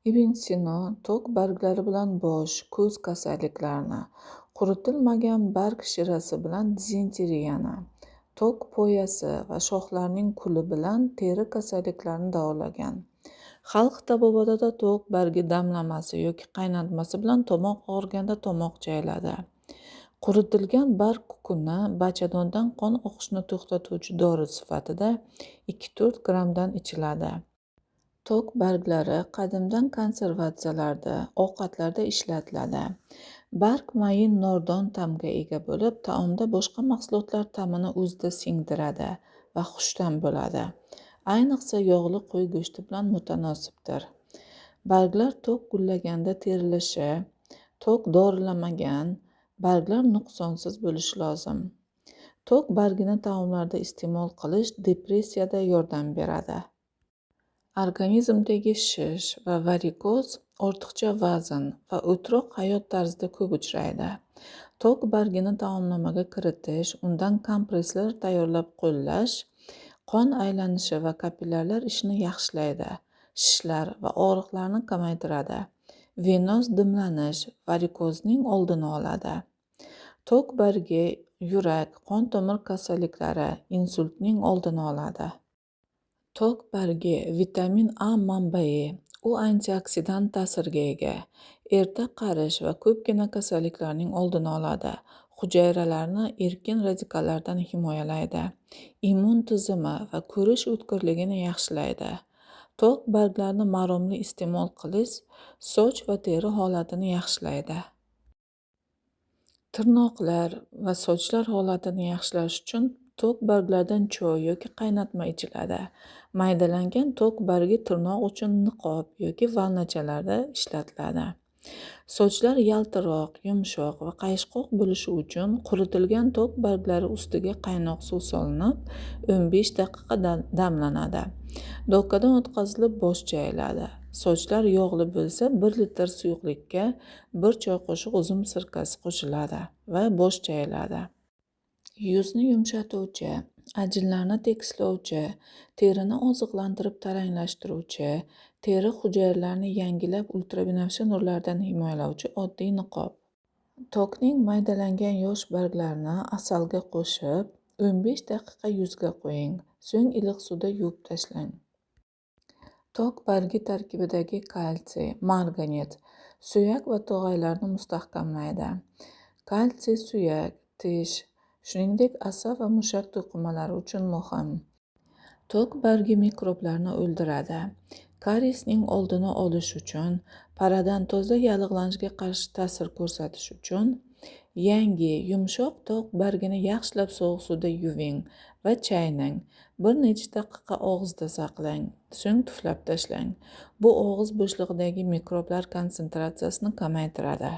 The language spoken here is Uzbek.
Ibn Sino tok barglari bilan bosh, ko'z kasalliklarini, quritilmagan barg shirasi bilan dizenteriyani, tok poyasi va shoxlarining kuli bilan teri kasalliklarini davolagan. Xalq tabobatida tok bargi damlamasi yoki qaynatmasi bilan tomoq og'riganda tomoq chayiladi. Quritilgan barg kukuni bachadondan qon oqishini to'xtatuvchi dori sifatida 2-4 grammdan ichiladi. Tok barglari qadimdan konservatsiyalarda, ovqatlarda ishlatiladi. Barg mayin nordon ta'mga ega bo'lib, taomda boshqa mahsulotlar ta'mini o'zida singdiradi va xushta'm bo'ladi. Ayniqsa yog'li qo'y go'shti bilan mutanosibdir. Barglar tok gullaganda terilishi, tok dorilamagan, barglar nuqsonsiz bo'lishi lozim. Tok bargini taomlarda iste'mol qilish depressiyada yordam beradi. Organizmdagi shish va varikoz, ortiqcha vazn va o'troq hayot tarzida ko'p uchraydi. Tok bargini taomnomaga kiritish, undan kompresslar tayyorlab qo'llash qon aylanishi va kapillyarlar ishini yaxshilaydi, shishlar va og'riqlarni kamaytiradi. Venoz dimlanish, varikozning oldini oladi. Tok bargi yurak, qon tomir kasalliklari, insultning oldini oladi. Tok bargi vitamin A manbai, u antioksidant ta'sirga ega. Erta qarish va ko'pgina kasalliklarning oldini oladi. Hujayralarni erkin radikallardan himoyalaydi. Immun tizimi va ko'rish o'tkirligini yaxshilaydi. Tok barglarini maromli iste'mol qilish soch va teri holatini yaxshilaydi. Tirnoqlar va sochlar holatini yaxshilash uchun tok barglardan choy yoki qaynatma ichiladi. Maydalangan tok bargi tirnoq uchun niqob yoki vannachalarda ishlatiladi. Sochlar yaltiroq, yumshoq va qayishqoq bo'lishi uchun quritilgan tok barglari ustiga qaynoq suv solinib, 15 daqiqa damlanadi. Dokadan o'tkazilib bosh chayiladi. Sochlar yog'li bo'lsa, 1 litr suyuqlikka 1 choy qoshiq uzum sirkasi qo'shiladi va bosh chayiladi. Yuzni yumshatuvchi, ajinlarni tekislovchi, terini oziqlantirib taranglashtiruvchi, teri hujayralarini yangilab ultrabinafsha nurlardan himoyalovchi oddiy niqob. Tokning maydalangan yosh barglarini asalga qo'shib, 15 daqiqa yuzga qo'ying, so'ng iliq suvda yuvib tashlang. Tok bargi tarkibidagi kalsiy, marganets suyak va tog'aylarni mustahkamlaydi. Kalsiy suyak, tish, shuningdek asab va mushak to'qimalari uchun muhim. Tok bargi mikroblarni o'ldiradi. Kariesning oldini olish uchun, parodontoza yallig'lanishiga qarshi ta'sir ko'rsatish uchun yangi, yumshoq tok bargini yaxshilab sovuq suvda yuving va chaynang. Bir necha daqiqa og'izda saqlang, so'ng tuflab tashlang. Bu og'iz bo'shlig'idagi mikroblar konsentratsiyasini kamaytiradi.